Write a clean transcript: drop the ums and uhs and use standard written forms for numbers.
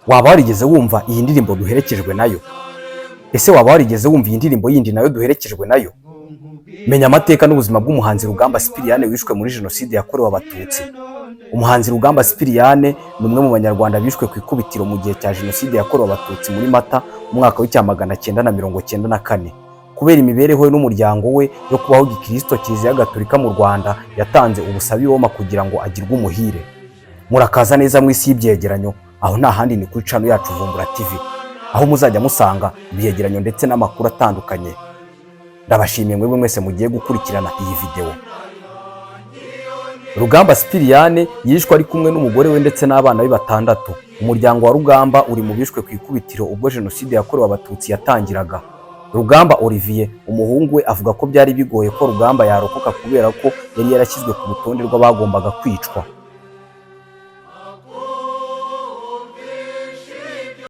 Waba warigeze wumva iyi ndirimbo duherekejwe nayo? Ese waba warigeze wumva iyi ndirimbo yindi nayo duherekejwe nayo? Menya amateka n'ubuzima bw'umuhanzi Rugamba Sipiriyane wishwe muri Jenoside yakorewe Abatutsi. Umuhanzi Rugamba Sipiriyane ni umwe mu Banyarwanda bishwe ku ikubitiro mu gihe cya Jenoside yakorewe Abatutsi muri Mata mu mwaka w'1994. Kubera imibereho ye n'umuryango we yo kubaho gikristo, Kiliziya Gatolika mu Rwanda yatanze ubusabe i Roma kugira ngo agirwe umuhire. Murakaza neza mu isi y'ibyegeranyo, aho nta handi ni kuri channel yacu Vumbura TV, aho muzajya musanga ibyegeranyo ndetse n'amakuru atandukanye. Ndabashimiye mwebwe mwese mugiye gukurikirana iyi videwo. Rugamba Sipiriyane yishwe ari kumwe n'umugore we ndetse n'abana be batandatu. Umuryango wa Rugamba uri mu bishwe ku ikubitiro ubwo Jenoside yakorewe Abatutsi yatangiraga. Rugamba Olivier, umuhungu we, avuga ko byari bigoye ko Rugamba yarokoka kubera ko yari yarashyizwe ku rutonde rw'abagombaga kwicwa.